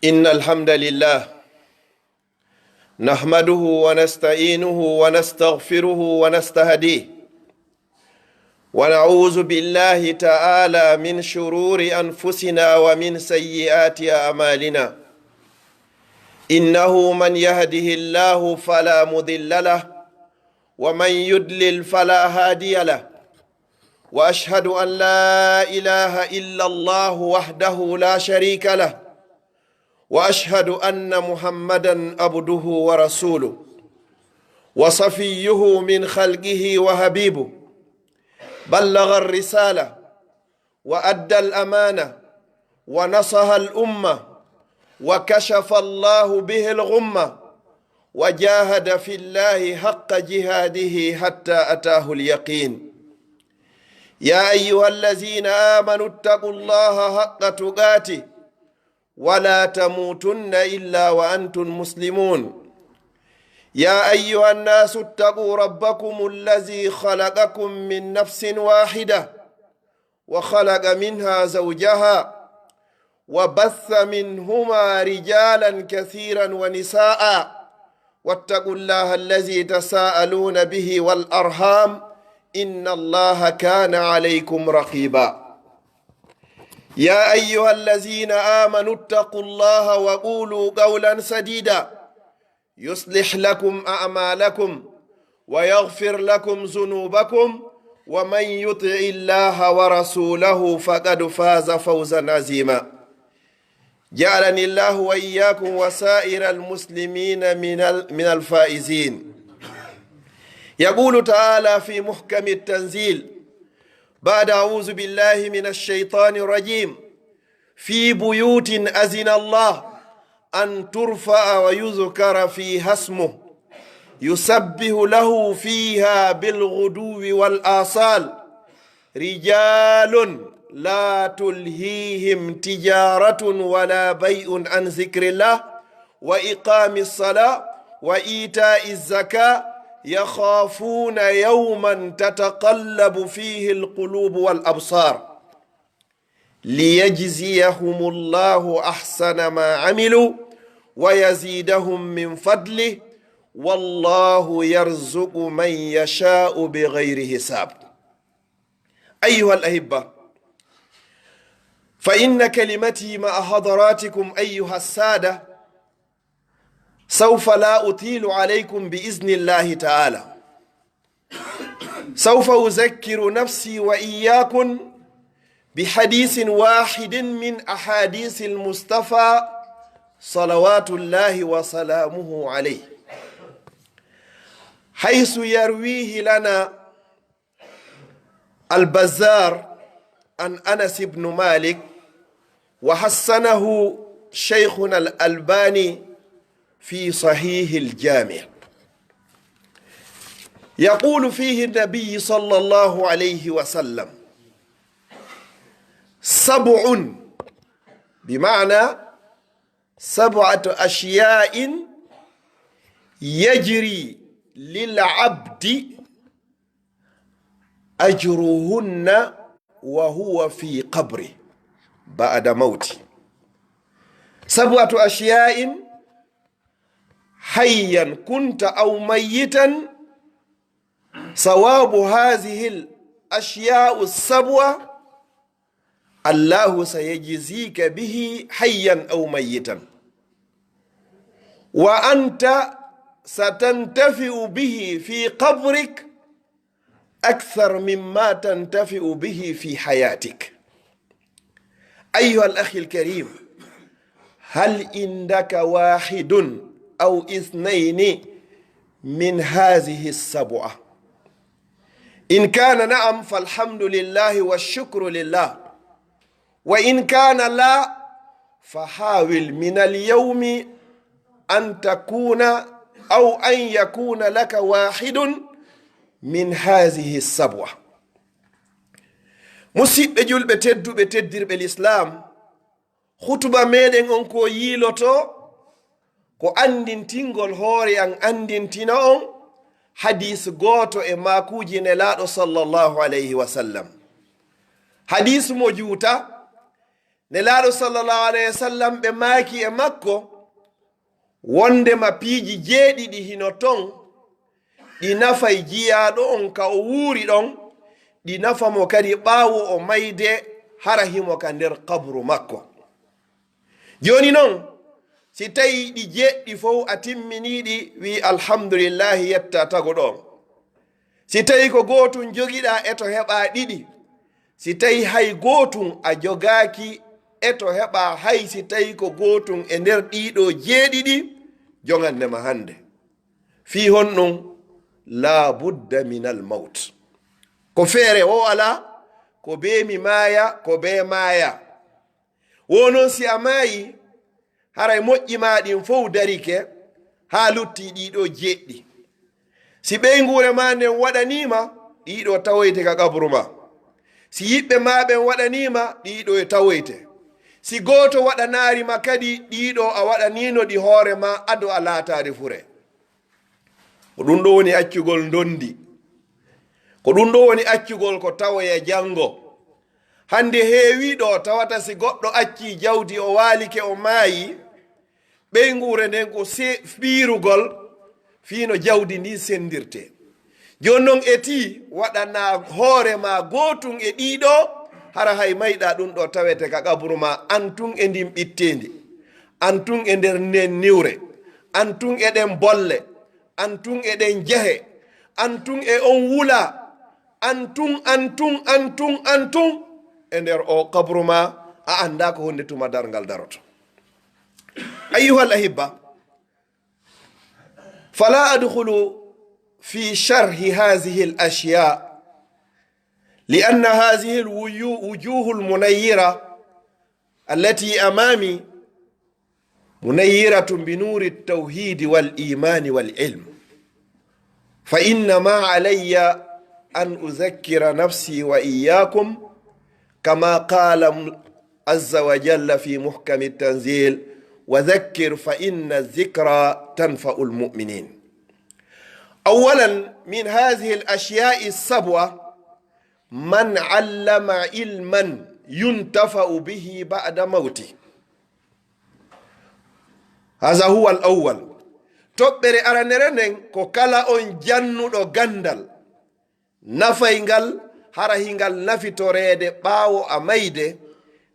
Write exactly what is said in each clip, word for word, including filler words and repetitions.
إن الحمد لله نحمده ونستعينه ونستغفره ونستهديه، ونعوذ بالله تعالى من شرور أنفسنا ومن سيئات أعمالنا. إنه من يهده الله فلا مضل له، ومن يضلل فلا هادي له. وأشهد أن لا إله إلا الله وحده لا شريك له، وأشهد أن محمدا عبده ورسوله، وصفيه من خلقه وحبيبه، بلغ الرسالة وأدى الأمانة ونصح الأمة، وكشف الله به الغمة، وجاهد في الله حق جهاده حتى أتاه اليقين. يا أيها الذين آمنوا اتقوا الله حق تقاته ولا تموتن إلا وأنتم مسلمون. يا أيها الناس اتقوا ربكم الذي خلقكم من نفس واحدة وخلق منها زوجها وبث منهما رجالا كثيرا ونساء، واتقوا الله الذي تساءلون به والأرحام، إن الله كان عليكم رقيبا. يا أيها الذين آمنوا اتقوا الله وقولوا قولا سديدا، يصلح لكم أعمالكم ويغفر لكم ذنوبكم، ومن يطع الله ورسوله فقد فاز فوزا عظيما. جعلني الله وإياكم وسائر المسلمين من ال-، من الفائزين. يقول تعالى في محكم التنزيل بعد أعوذ بالله من الشيطان الرجيم: في بيوت أذن الله أن ترفع ويذكر فيها اسمه يسبح له فيها بالغدو والآصال رجال لا تلهيهم تجارة ولا بيع عن ذكر الله وإقام الصلاة وإيتاء الزكاة يخافون يوما تتقلب فيه القلوب والأبصار ليجزيهم الله أحسن ما عملوا ويزيدهم من فضله والله يرزق من يشاء بغير حساب. أيها الأحبة، فإن كلمتي مع حضراتكم أيها السادة سوف لا أطيل عليكم بإذن الله تعالى. سوف أذكر نفسي وإياكم بحديث واحد من أحاديث المصطفى صلوات الله وسلامه عليه، حيث يرويه لنا البزار عن أنس بن مالك، وحسنه شيخنا الألباني في صحيح الجامع. يقول فيه النبي صلى الله عليه وسلم: سبع، بمعنى سبعة أشياء يجري للعبد أجرهن وهو في قبره بعد موته. سبعة أشياء، حيا كنت أو ميتا، ثواب هذه الأشياء السبعة الله سيجزيك به حيا أو ميتا، وأنت ستنتفع به في قبرك أكثر مما تنتفع به في حياتك. أيها الأخ الكريم، هل عندك واحد أو اثنين من هذه السبعة؟ إن كان نعم، فالحمد لله والشكر لله، وإن كان لا، فحاول من اليوم أن تكون أو أن يكون لك واحد من هذه السبعة. Musiɓɓe julɓe tedduɓe, teddirɓe Lislaam, hutuba meɗen on ko yiilotoo ko anndintingol hoore an, anndintina on hadiis gooto e maakuuji Nelaaɗo sallallahu alayhi wa sallam. Hadiis mo juuta, Nelaaɗo sallallahu alayhi wa sallam, ɓe maaki e makko, wondema piiji jeeɗiɗi hino ton, ɗi nafay jiyaaɗo on ka o wuuri ɗon, ɗi nafa mo kadi ɓaawo o mayde, hara himo ka nder qabru makko. Jooni non, si tawii ɗi jeeɗiɗi fow a timminii ɗi, wii, "Alhamdulillahi, yetta taguɗo on." Si tawii ko gootun jogiɗaa, eto heɓaa ɗiɗi. Si tawii hay gootun a jogaaki, eto heɓaa hay si tawii ko gootun e nder ɗiiɗoo jeeɗiɗi, jogannde ma hannde. Fii honɗun? "Laa budda minal mawt." Ko feere o alaa, ko bee mi maaya, ko bee maaya. Wo non si a maayii, haray moƴƴi maa ɗin fow darike haa luttii ɗiiɗoo jeeɗiɗi. Si ɓeynguure maa nden waɗanii ma, ɗiiɗoo tawoyte ka qabru maa. Si yiɓɓe maa ɓen waɗanii ma, ɗiiɗoo e tawoyte. Si gooto waɗanaari ma kadi, ɗiiɗoo a waɗaniino ɗi hoore maa ado a laataade fure. Ko ɗun ɗoo woni accugol ndondi. Ko ɗun ɗoo woni accugol ko tawoya janngo. Hannde heewii ɗoo tawata si goɗɗo accii jawdi, o waalike, o maayi, ɓeynguure nden ko se-, fiirugol fii no jawdi ndin senndirtee. Jooni non, etii waɗanaa hoore maa gootun e ɗiiɗoo, hara hay mayɗaa ɗun ɗoo tawete ka qabru maa, an tun e ndin ɓitteendi, an tun e nder nden niwre, an tun e ɗen bolle, an tun e ɗen jehe, an tun e on wula, an tun, an tun, an tun, an tun, e nder o qabru maa, a anndaa ko honde tuma darngal daroto. Ayyuhal ahibba, fala adkhulu fi sharhi hadhihi al-ashya, li anna hadhihi al-wuju-, wujuhu al-munayyira allati amami منيرة بنور التوحيد والإيمان والعلم. فإنما علي أن أذكر نفسي وإياكم كما قال عز وجل في محكم التنزيل: "وذكر فإن الذكرى تنفع المؤمنين". أولا، من هذه الأشياء السبعة من علم علما ينتفع به بعد موته. Haza huwa al-awwal. Toɓɓere aranere nden ko kala on jannuɗo ganndal nafayngal, hara hingal nafitoreede ɓaawo a mayde,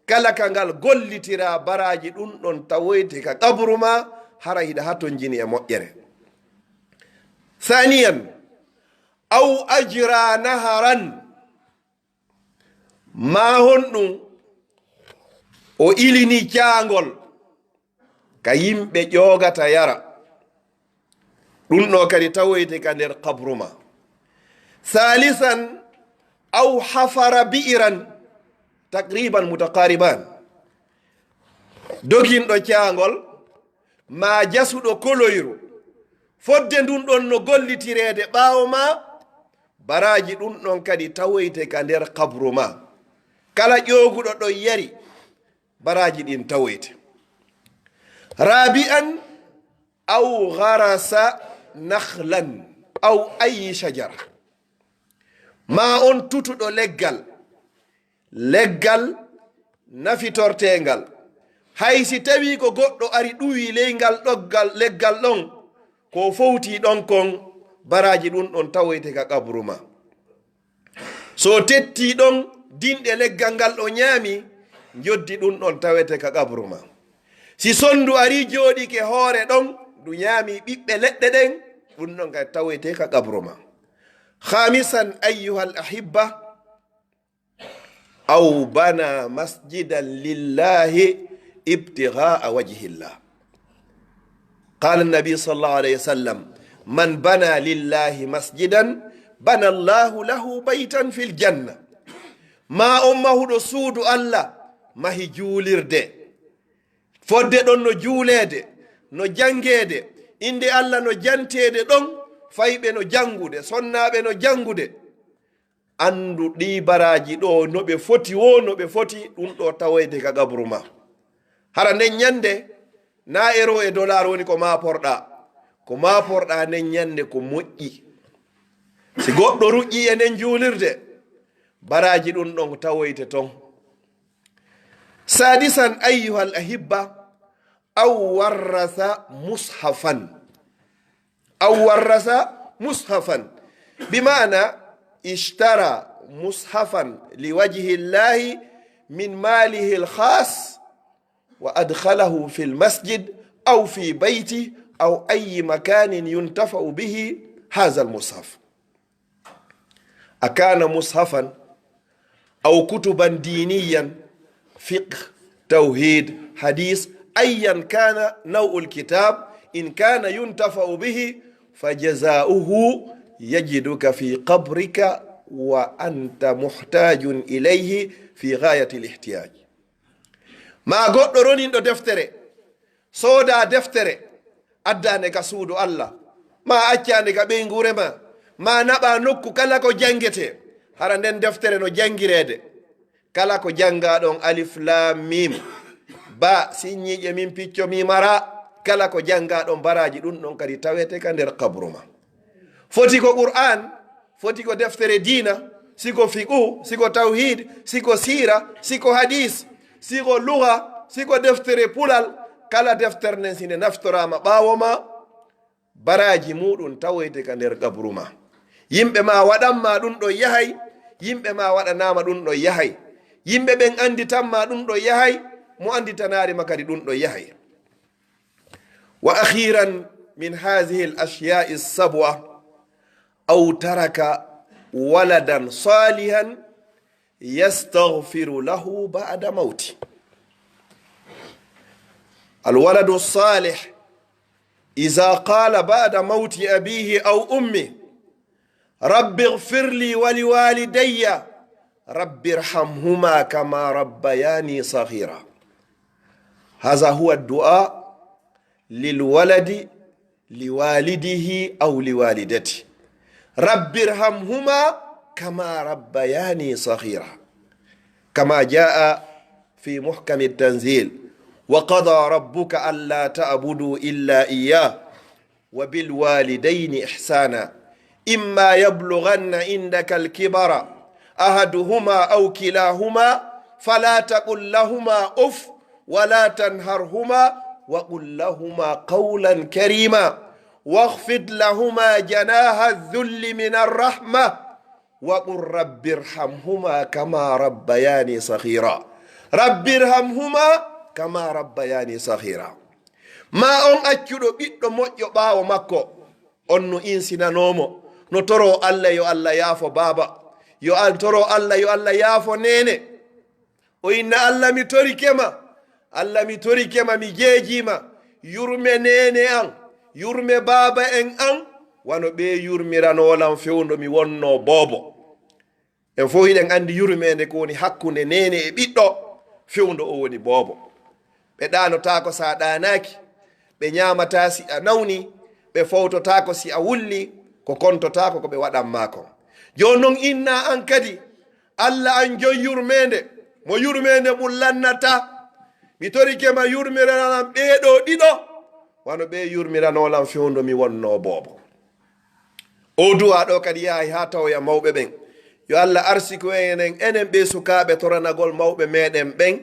kala ka ngal gollitiraa baraaji ɗun ɗon tawoyte ka qabru maa, hara hiɗa hatonjini e moƴƴere. Thaniyan, aw ajra naharan, maa honɗun o ilini caangol ka yimɓe ƴoogata yara. Ɗun ɗoo kadi tawoyte ka nder qabru maa. Thalisan, aw hafara bi'ran, taqriban mutaqariban. Doginɗo caangol, maa jasuɗo koloyru, fodde ndun ɗon no gollitireede ɓaawo maa, baraaji ɗun ɗon kadi tawoyte ka nder qabru maa. Kala ƴooguɗo ɗon yari, baraaji ɗin tawoyte. Rabi'an, aw gharasa nakhlan aw ayyi shajara. Maa on tutuɗo leggal, leggal nafitorteengal. Hay si tawii ko goɗɗo ari ɗuwii ley ngal ɗoggal, leggal ɗon, ko fowtii ɗon kon, baraaji ɗun ɗon tawoyte ka qabru maa. So tettii ɗon, dinɗe leggal ngal o ɲaami, njoddi ɗun ɗon tawete ka qabru maa. Si sondu arii jooɗike hoore ɗon, ndu ɲaami ɓiɓɓe leɗɗe ɗen, ɗun ɗon kadi tawete ka qabru maa. Khamisan, ayyuhal ahibba, aw bana masjidan lillahi ibtigha'a wajhillah. Qala an-nabi sallallahu alayhi wa sallam, "Man bana lillahi masjidan, bana Allahu lahu baytan fil janna." Maa on mahuɗo suudu Allah, mahi juulirde. Fodde ɗon no juuleede, no janngeede, innde Allah no janteede ɗon, fayɓe no janngude, sonnaaɓe no janngude. Anndu ɗii baraaji ɗoo no ɓe foti woo, no ɓe foti ɗun ɗoo tawoyde ka qabru maa. Hara nden ɲannde, naa ero e dollar woni ko maaporɗaa. Ko maaporɗaa nden ɲannde ko moƴƴi. Si goɗɗo ruƴƴii e nden juulirde, baraaji ɗun ɗon tawoyte ton. سادسا أيها الأحبة، أو ورث مصحفا، أو ورث مصحفا، بمعنى اشترى مصحفا لوجه الله من ماله الخاص وأدخله في المسجد أو في بيته أو أي مكان ينتفع به هذا المصحف. أكان مصحفا أو كتبا دينيا، فقه، توحيد، حديث، أيا كان نوع الكتاب، إن كان ينتفع به فجزاؤه يجدك في قبرك وأنت محتاج إليه في غاية الاحتياج. Maa goɗɗo roninɗo deftere, soodaa deftere, addaa nde ka suudu Alla, maa accaa nde ka ɓeynguure maa, maa naɓaa nokku kala ko janngetee, hara nden deftere no janngireede. Kala ko janngaa ɗon, alif, laam, miim, ba, sinñiiƴe, min, picco, miima, raa, kala ko janngaa ɗon, baraaji ɗun ɗon kadi tawete ka nder qabru maa. Foti ko Qur'aan, foti ko deftere diina, si ko fiqhu, si ko tawhiid, si ko siira, si ko hadiis, si ko luga, si ko deftere pulal, kala deftere nden si nde naftoraama ɓaawo maa, baraaji muuɗun tawoyte ka nder qabru maa. Yimɓe maa waɗan maa ɗun ɗon yahay, yimɓe maa waɗanaama ɗun ɗon yahay. Yimɓe ɓen annditan maa ɗun ɗon yahay, mo annditanaali ma kadi ɗun ɗon yahay. وأخيرا من هذه الأشياء السبعة، أو ترك ولدا صالحا يستغفر له بعد موته. الولد الصالح إذا قال بعد موت أبيه أو أمه: رب اغفر لي ولوالدي، رب ارحمهما كما ربياني صغيرا. هذا هو الدعاء للولد لوالده أو لوالدته: رب ارحمهما كما ربياني صغيرا. كما جاء في محكم التنزيل: وقضى ربك ألا تعبدوا إلا إياه وبالوالدين إحسانا، إما يبلغن عندك الكبر أحدهما أو كلاهما فلا تقل لهما أف ولا تنهرهما وقل لهما قولا كريما واخفض لهما جناح الذل من الرحمة وقل رب ارحمهما كما ربياني صغيرا. رب ارحمهما كما ربياني صغيرا. Maa on accuɗo ɓiɗɗo moƴƴo ɓaawo makko, on no insinanoo mo, no toroo Alla yo Alla yaafo baaba, yo Al-, toroo Alla yo Alla yaafo neene. O inna: "Alla, mi torike ma, Alla, mi torike ma, mi jeejii ma, yurme neene an, yurme baaba en an, wano ɓe yurmiranoo lan fewndo mi wonnoo boobo." En fow hiɗen anndi yurmeende ko woni hakkunde neene e ɓiɗɗo, fewndo o woni boobo. Ɓe ɗaanotaako si a ɗaanaaki, ɓe ñaamataa si a nawni, ɓe fowtotaako si a wulli, ko kontotaako ko ɓe waɗan maa kon. Jooni non, inna an kadi, Alla an jon yurmeende, mo yurmeende mun lannataa, mi torike ma yurmiranaa lan ɓee ɗoo ɗiɗo, wano ɓe yurmiranoo lan fewndo mi wonnoo boobo. O du'aa ɗoo kadi yahay haa tawoya mawɓe ɓen. Yo Alla arsiko en enen, enen ɓee sukaaɓe toranagol mawɓe meɗen ɓen,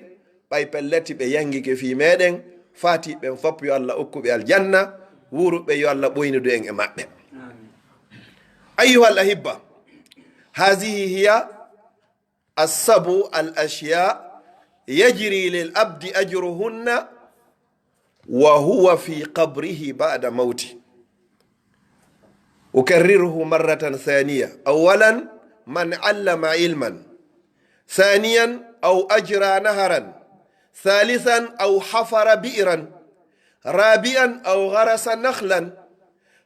ɓay pelleti ɓe yangike fii meɗen, faati ɓen fow yo Alla okku ɓe aljanna, wuuruɓe yo Alla ɓoynidu en e maɓɓe. Ayyuhal ahibba, hazihi hiya السبع الأشياء يجري للعبد أجرهن وهو في قبره بعد موته. أكرره مرة ثانية. أولا، من علم علما. ثانيا، أو أجرى نهرا. ثالثا، أو حفر بئرا. رابعا، أو غرس نخلا.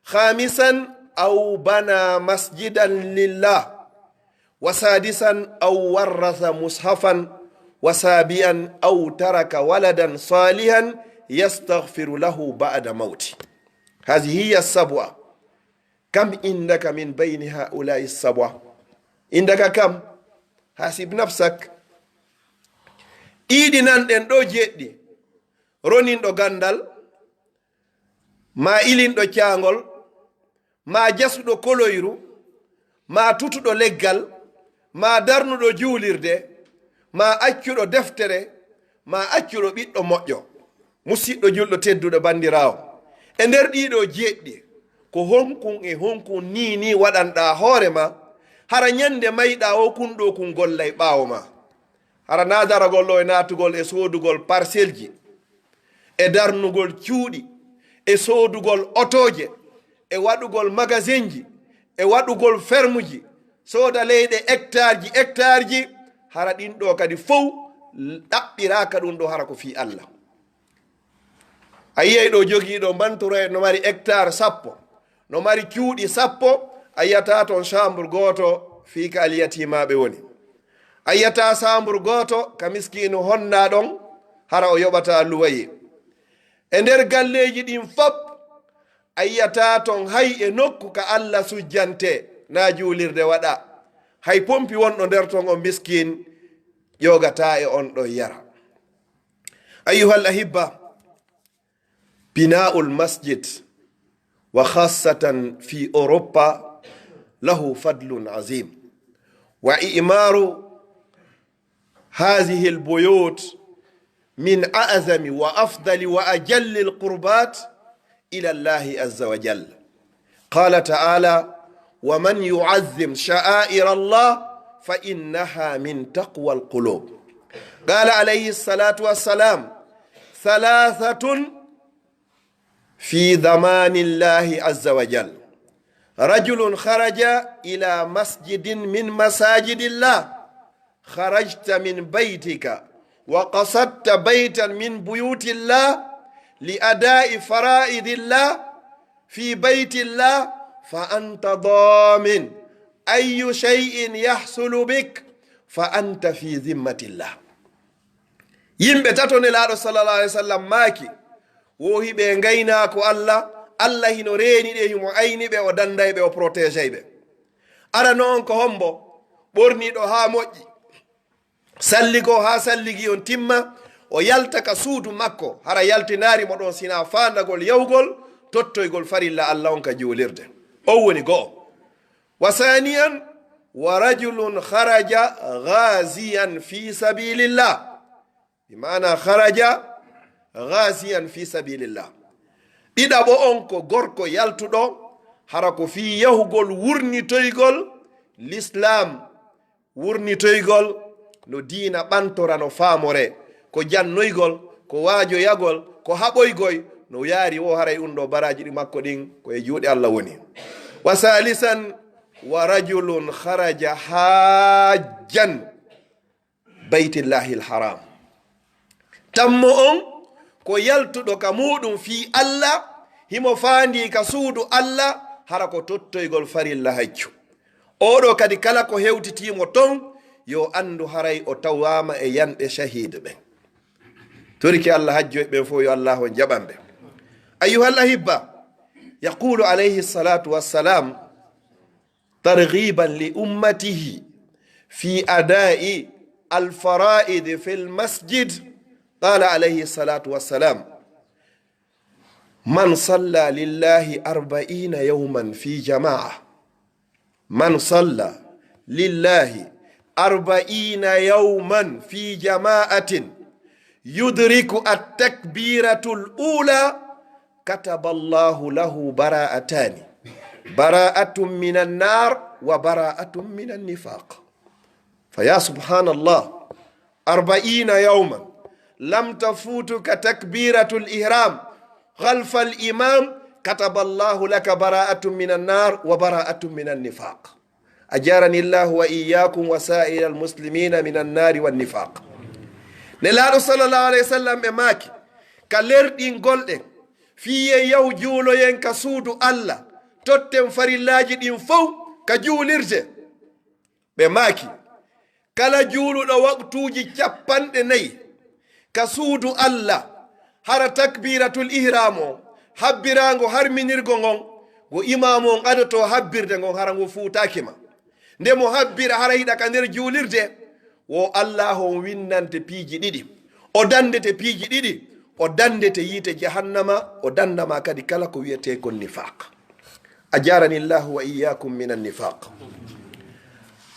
خامسا، أو بنى مسجدا لله. وسادسا، أو ورث مصحفا. وسابعا، أو ترك ولدا صالحا يستغفر له بعد موته. هذه هي السبعة. كم عندك من بين هؤلاء السبعة؟ عندك كم؟ حاسب نفسك. Ɗiɗi nan ɗen ɗoo jeɗɗi. Roninɗo ganndal, maa ilinɗo caangol, maa jasuɗo koloyru, maa tutuɗo leggal, maa darnuɗo juulirde, maa accuɗo deftere, maa accuɗo ɓiɗɗo moƴƴo. Musiɗɗo julɗo tedduɗo banndiraawo, e nder ɗiɗo jeɗɗi, ko honkun e honkun nii nii waɗanɗaa hoore ma, hara ñande mayɗaa o kun ɗo kun gollay ɓaawo ma? Hara naa daragol ɗo e naatugol e soodugol parcelji, e darnugol cuuɗi, e soodugol otooje, e waɗugol magasinji, e waɗugol fermuji, sooda leyɗe hectareji, hectareji, hara ɗin ɗo kadi fow ɗaɓɓiraaka ɗum ɗo hara ko fii Allah. A yi'ay ɗo jogiiɗo mantoro en no mari hectare sappo, no mari cuuɗi sappo, a yi'ataa ton chambre gooto fii ka alyatimaaɓe woni. A yi'ataa chambre gooto ka miskiinu honnaa ɗon, hara o yoɓataa luwaye. E nder galleeji ɗin fop, a yi'ataa ton hay e nokku ka Alla sujjantee, naa juulirde waɗaa. Hay pompi wonɗo nder ton on miskiin ƴoogataa e on ɗon yara. Ayyuhal ahibba, بناء المسجد وخاصة في أوروبا له فضل عظيم، وإعمار هذه البيوت من أعظم وأفضل وأجل القربات إلى الله عز وجل. قال تعالى: ومن يعظم شعائر الله فإنها من تقوى القلوب. قال عليه الصلاة والسلام: ثلاثة في ضمان الله عز وجل: رجل خرج إلى مسجد من مساجد الله، خرجت من بيتك وقصدت بيتا من بيوت الله لأداء فرائض الله في بيت الله، فأنت ضامن أي شيء يحصل بك، فأنت في ذمة الله. Yimɓe tato Nelaaɗo sallallahu alaihi wasallam maaki, wo hiɓe ngaynaako Alla, Alla hino reeni ɗe, himo ayni ɓe, o danday ɓe, o protégey ɓe. Arano on ko hombo? Ɓorniiɗo haa moƴƴi, salligoo haa salligi on timma, o yalta ka suudu makko, hara yaltinaari mo ɗon sinaa faandagol yahugol tottoygol farilla Alla on ka juulirde. On woni go'o. وثانيا: ورجل خرج غازيا في سبيل الله. Bi maana kharaja ghaziyan fi sabilillah. Ɗiɗaɓo on ko gorko yaltuɗo, hara ko fii yahugol wurnitoygol Lislaam, wurnitoygol no diina ɓantora, no faamoree, ko jannoygol, ko waajoyagol, ko haɓoygoy, no yaari wo haray ɗun ɗo baraaji ɗi makko ɗin ko e juuɗe Allah woni. Wa salisan, wa rajulun kharaja hajjan baytillahil haram. Tammo on ko yaltuɗo ka muuɗum fii Allah, himo faandii ka suudu Allah, hara ko tottoygol farilla hajju. Oo ɗoo kadi kala ko hewtitii mo ton, yo anndu haray o tawaama e yanɓe shahiid ɓen. Torike Allah hajjoyɓe ɓen fow, yo Allah on jaɓan ɓe. Ayyuhal ahibba, yaqulu alayhi salatu wassalam, ترغيبا لأمته في أداء الفرائض في المسجد، قال عليه الصلاة والسلام: من صلى لله أربعين يوما في جماعة، من صلى لله أربعين يوما في جماعة يدرك التكبيرة الأولى كتب الله له براءتان، براءة من النار وبراءة من النفاق. فيا سبحان الله، أربعين يوما لم تفوتك تكبيرة الإحرام خلف الإمام، كتب الله لك براءة من النار وبراءة من النفاق. أجارني الله وإياكم وسائر المسلمين من النار والنفاق. Nelaaɗo sallallahu alayhi wa sallam ɓe maaki, ka lerɗingol ɗen, fii yen yahu juuloyen ka suudu Allah, totten farillaaji ɗin fow ka juulirde. Ɓe maaki, kala juuluɗo waqtuuji cappanɗe nayi ka suudu Allah, hara takbiratul ihram o, habbiraango harminirgo ngon, go imaamu on adotoo habbirde ngon, hara ngo fuutaaki ma. Nde mo habbira, hara hiɗa ka nder juulirde, wo Allaahu on winnante piiji ɗiɗi. O dandete piiji ɗiɗi, o dandete yiite jahannama, o danda ma kadi kala ko wi'etee kon nifaaq. أجارني الله وإياكم من النفاق.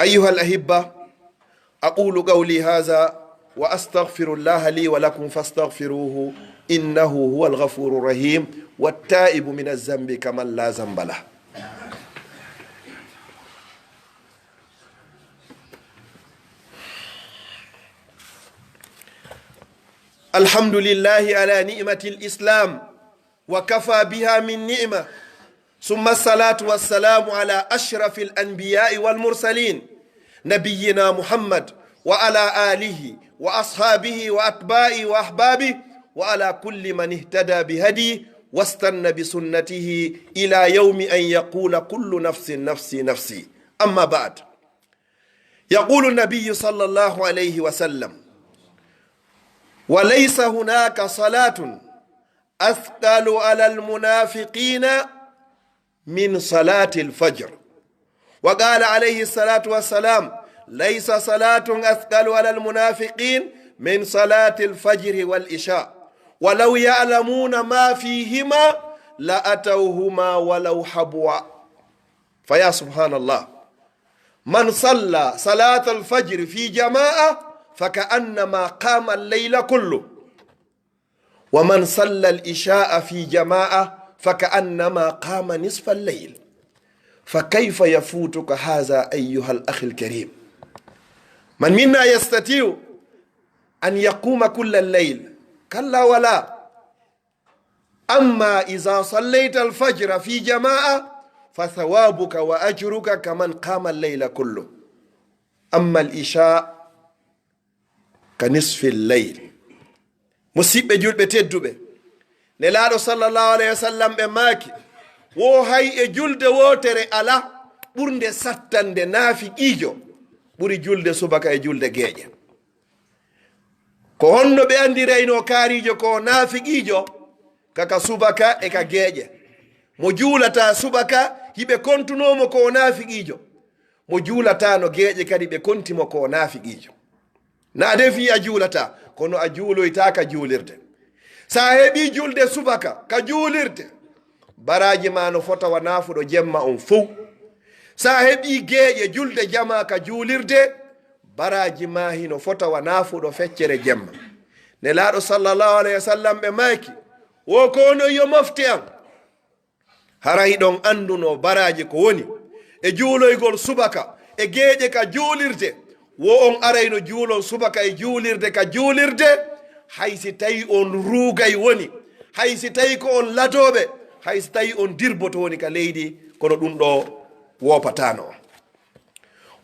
أيها الأحبة، أقول قولي هذا وأستغفر الله لي ولكم فاستغفروه إنه هو الغفور الرحيم. والتائب من الذنب كمن لا ذنب له. الحمد لله على نعمة الإسلام، وكفى بها من نعمة، ثم الصلاة والسلام على أشرف الأنبياء والمرسلين، نبينا محمد وعلى آله وأصحابه وأتباعه وأحبابه وعلى كل من اهتدى بهديه واستن بسنته إلى يوم أن يقول كل نفس نفسي نفسي. أما بعد، يقول النبي صلى الله عليه وسلم: وليس هناك صلاة أثقل على المنافقين من صلاة الفجر. وقال عليه الصلاة والسلام: ليس صلاة أثقل على المنافقين من صلاة الفجر والعشاء، ولو يعلمون ما فيهما لأتوهما ولو حبوا. فيا سبحان الله، من صلى صلاة الفجر في جماعة فكأنما قام الليل كله، ومن صلى العشاء في جماعة فكأنما قام نصف الليل. فكيف يفوتك هذا أيها الأخ الكريم؟ من منا يستطيع أن يقوم كل الليل؟ كلا ولا. أما إذا صليت الفجر في جماعة فثوابك وأجرك كمن قام الليل كله. أما العشاء كنصف الليل. Musiɓɓe julɓe tedduɓe, Nelaaɗo sallallahu alayhi wa sallam ɓe maaki, wo hay e julde wootere alaa ɓurnde sattande naafiqiijo ɓuri julde subaka e julde geeƴe. Ko honno ɓe anndiraynoo kaariijo ko o naafiqiijo? Ka ka subaka e ka geeƴe. Mo juulataa subaka, hiɓe kontunoo mo ko o naafiqiijo. Mo juulataano geeƴe kadi, ɓe konti mo ko o naafiqiijo. Na a defii a juulataa, kono a juuloytaa ka juulirde. Si a heɓii julde subaka ka juulirde, baraaji maa no fota wa naafuɗo jemma on fow. Si a heɓii geeƴe julde jamaa ka juulirde, baraaji maa hino fota wa naafuɗo feccere jemma. Nelaaɗo sallallahu alayhi wa sallam ɓe maaki, wo ko onon yo mofte an. Hara hiɗon anndunoo baraaji ko woni e juuloygol subaka e geeƴe ka juulirde, wo on arayno juulon subaka e juulirde ka juulirde, hay si tawi on ruugay woni, hay si tawi ko on ladooɓe, hay si tawi on dirboto woni ka leydi, kono ɗum ɗoo woopataano on.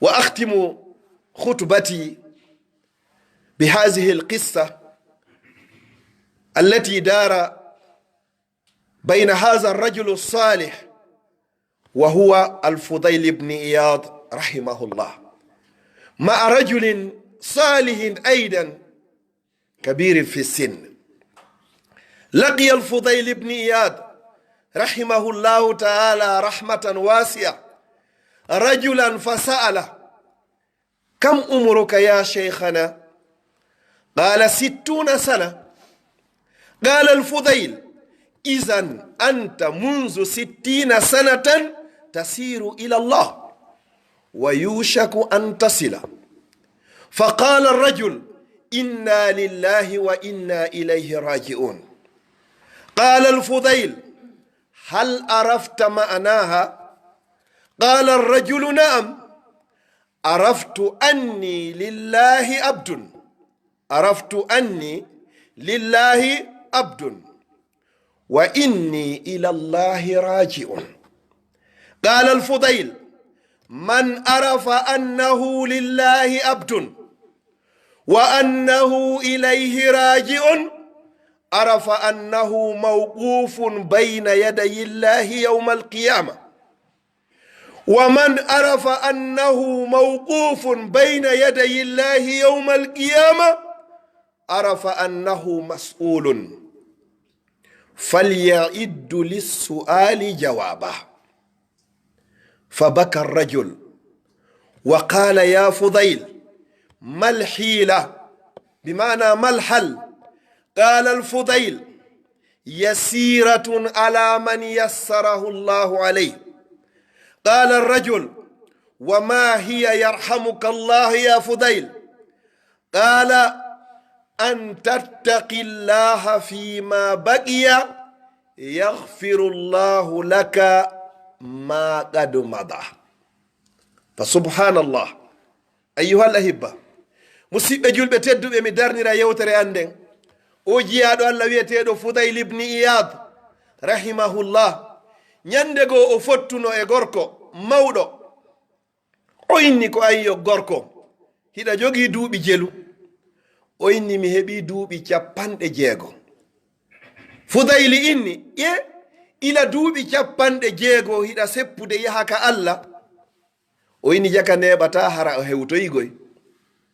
وأختم خطبتي بهذه القصة التي دار بين هذا الرجل الصالح وهو الفضيل بن عياض رحمه الله مع رجل صالح أيضا كبير في السن. لقي الفضيل بن عياض رحمه الله تعالى رحمة واسعة رجلا فسأله: كم عمرك يا شيخنا؟ قال: ستون سنة. قال الفضيل: إذن أنت منذ ستين سنة تسير إلى الله ويوشك أن تصل. فقال الرجل: إنا لله وإنا إليه راجعون. قال الفضيل: هل عرفت معناها؟ قال الرجل: نعم، عرفت أني لله عبد، عرفت أني لله عبد، وإني إلى الله راجع. قال الفضيل: من عرف أنه لله عبد، وأنه إليه راجع، عرف أنه موقوف بين يدي الله يوم القيامة. ومن عرف أنه موقوف بين يدي الله يوم القيامة عرف أنه مسؤول، فليعد للسؤال جوابه. فبكى الرجل وقال: يا فضيل، ما الحيلة؟ بمعنى ما الحل؟ قال الفضيل: يسيرة على من يسره الله عليه. قال الرجل: وما هي يرحمك الله يا فضيل؟ قال: أن تتق الله فيما بقي يغفر الله لك ما قد مضى. Fa subhanallah. Ayyuhal ahibba, musiɓɓe julɓe tedduɓe, mi darnira yewtere an nden. O jiyaaɗo Allah wi'eteeɗo Fudayl ibn Iyad, rahimahullah, ñande goo o fottuno e gorko mawɗo. O inni ko, "Ayyo gorko, hiɗa jogii duuɓi jelu?" O inni, "Mi heɓii duuɓi capanɗe jeego." Fudayli inni, "Ye, ila duuɓi capanɗe jeego hiɗa seppude yaha ka Allah?" O inni, "Jaka neeɓataa hara o hewtoyi goy.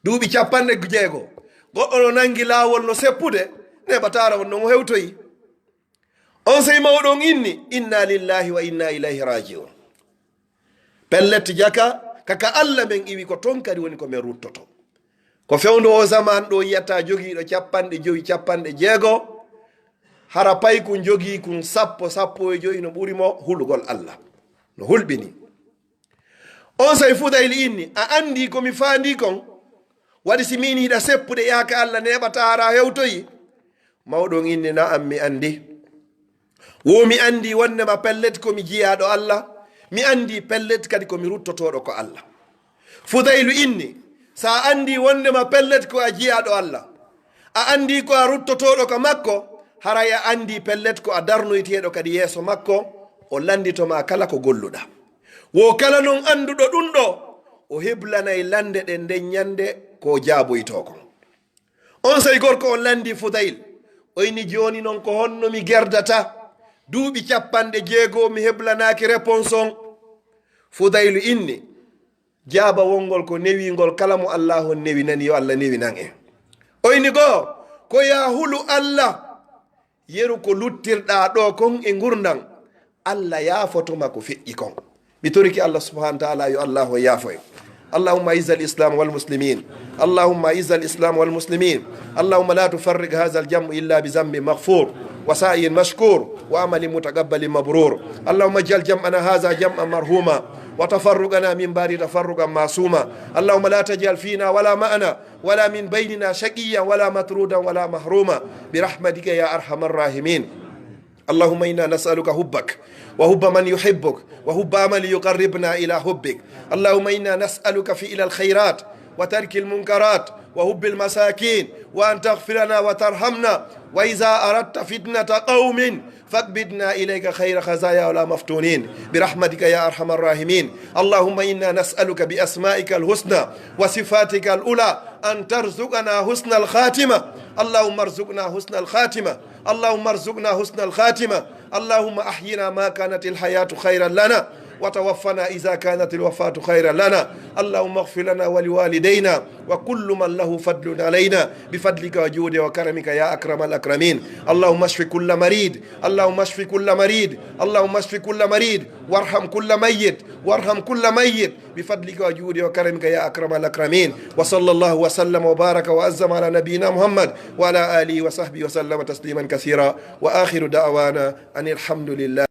Duuɓi capanɗe jeego, goɗɗo no nangi laawol no seppude, neeɓataa hara on non o hewtoyi." On sey mawɗo on inni, "Inna lillahi wa inna ilayhi raji'un." Pellet jaka, ka ka Allah men iwi, ko ton kadi woni ko men ruttoto. Ko fewndo o zaman ɗo yi'ata jogiiɗo capanɗe jowi, capanɗe jeego, hara paykun jogii kun sappo, sappo e jowi no ɓuri mo hulugol Allah. No hulɓini. On sey Fudayli inni, "A anndi ko mi faandii kon? Waɗi si miin hiɗa seppude yaaka Allah neeɓataa hara hewtoyi?" Mawɗo on inni, "Na'am, mi anndi. Wo mi anndi wondema pellet ko mi jiyaaɗo Allah, mi anndi pellet kadi ko mi ruttotooɗo ko Allah." Fudaylu inni, "Sa anndi wondema pellet ko a jiyaaɗo Allah, a anndi ko a ruttotooɗo ka makko, haray a anndi pellet ko a darnoyteeɗo kadi yeeso makko, o lanndito ma kala ko golluɗa. Wo kala non annduɗo ɗun ɗo, o heblanay lannde ɗen nden ñannde ko o jaaboytoo kon." On sey gorko on lanndii Fudayl, o inni, "Jooni non ko honno mi gerdata duuɓi capanɗe jeego mi heblanaaki réponse on?" Fudaylu inni, "Jaabawol ngol ko newingol kala mo Allaahu on newinani, yo Allah newinan en." O inni goo, "Ko yaa hulu Allah, yeru ko luttirɗaa ɗoo kon e ngurndan, Allah yaafoto ma ko feƴƴi kon." Mi torike Allah subhanahu wa ta'ala yo Allah o yaafo en. اللهم أعز الإسلام والمسلمين. اللهم أعز الإسلام والمسلمين. اللهم لا تفرق هذا الجمع إلا بذنب مغفور وسعي مشكور وعمل متقبل مبرور. اللهم اجعل جمعنا هذا جمعا مرحوما وتفرقنا من بعده تفرقا معصوما. اللهم لا تجعل فينا ولا معنا ولا من بيننا شقيا ولا مطرودا ولا محروما برحمتك يا أرحم الراحمين. اللهم إنا نسألك حبك وحب من يحبك وحب عمل يقربنا إلى حبك. اللهم إنا نسألك فعل الخيرات وترك المنكرات وحب المساكين وأن تغفر لنا وترحمنا وإذا أردت فتنة قوم فاقبضنا إليك غير خزايا ولا مفتونين برحمتك يا أرحم الراحمين. اللهم إنا نسألك بأسمائك الحسنى وصفاتك العلى أن ترزقنا حسن الخاتمة. اللهم ارزقنا حسن الخاتمة. اللهم ارزقنا حسن الخاتمة. اللهم أحينا ما كانت الحياة خيرا لنا وتوفنا إذا كانت الوفاة خيرا لنا. اللهم اغفر لنا ولوالدينا وكل من له فضل علينا بفضلك وجودك وكرمك يا أكرم الأكرمين. اللهم اشف كل مريض. اللهم اشف كل مريض. اللهم اشف كل مريض. وارحم كل ميت. وارحم كل ميت بفضلك وجودك وكرمك يا أكرم الأكرمين. وصلى الله وسلم وبارك وعظم على نبينا محمد وعلى آله وصحبه وسلم تسليما كثيرا. وآخر دعوانا أن الحمد لله.